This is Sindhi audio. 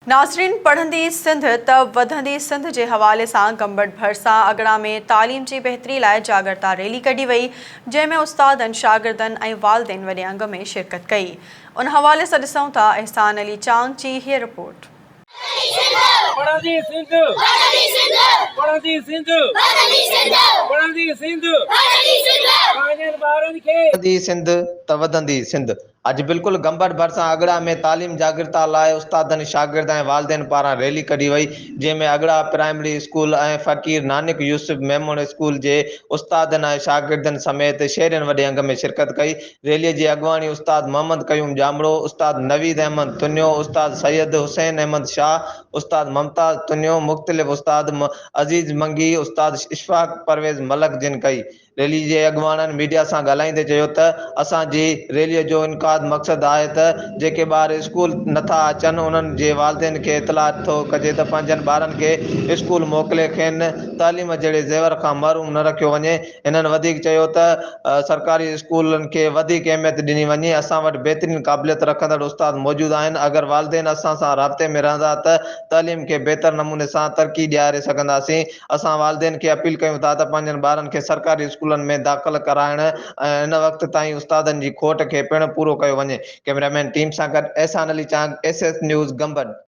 ناظرين پڙهندي سنڌ ته وڌندي سنڌ جي حوالي سان گمبٽ ڀرسان اڳڙا ۾ تعليم جي بهتري لاء جاڳرتا ريلي ڪڍي وئي جنهن ۾ استادن شاگردن ۽ والدين وڏي انگ ۾ شرڪت ڪئي ان حوالي سان ڏسون ٿا احسان علي چانگ جي هيء رپورٽ. پڙهندي سنڌ پڙهندي سنڌ پڙهندي سنڌ پنهنجن ٻارن کي. پڙهندي سنڌ ته وڌندي سنڌ. اڄ بلڪل گمبٽ ڀرسان اڳڙا ۾ تعليم جاڳرتا لاء استادن، شاگرد ۽ والدين پاران ريلي ڪڍي وئي، جنهن ۾ اڳڙا پرائمري اسڪول ۽ فقير نانڪ يوسف ميمڻ اسڪول جي استادن ۽ شاگردن سميت شهرين وڏي انگ ۾ شرڪت ڪئي. ريلي جي اڳواڻي استاد محمد قيوم ڄامڙو، استاد نويد احمد تنيو، استاد سيد حسين احمد شاهه، استاد ممتاز تنيو، مختلف استاد عزيز منگي، استاد اشفاق پرويز ملڪ جن ڪئي. ريلي جي اڳواڻن ميڊيا سان ڳالهائيندي چيو ته اسان جي ريلي جو انعقاد مقصد آهي ته جيڪي ٻار اسڪول نٿا اچن انهن جي والدين کي اطلاع ٿو ڪجي ته پنهنجن ٻارن کي اسڪول موڪلي کين تعليم جهڙي زيور کان محروم نه رکيو وڃي هنن وڌيڪ چيو ته سرڪاري اسڪولن کي وڌيڪ اهميت ڏني وڃي اسان وٽ بهترين قابليت رکندڙ استاد موجود آهن اگر والدين اسان سان رابطي ۾ رهندا ته تعليم کي بهتر نموني سان ترقي ڏياري سگهنداسين اسان والدين کي اپيل ڪيون ٿا ته پنهنجن ٻارن کي سرڪاري اسڪولن ۾ داخل ڪرائڻ ۽ هن وقت تائين استادن جي کوٽ کي پڻ پورو ڪيو وڃي. ڪئميرا مين ٽيم سان گڏ Ehsan Ali Chang, S S news, Gambat.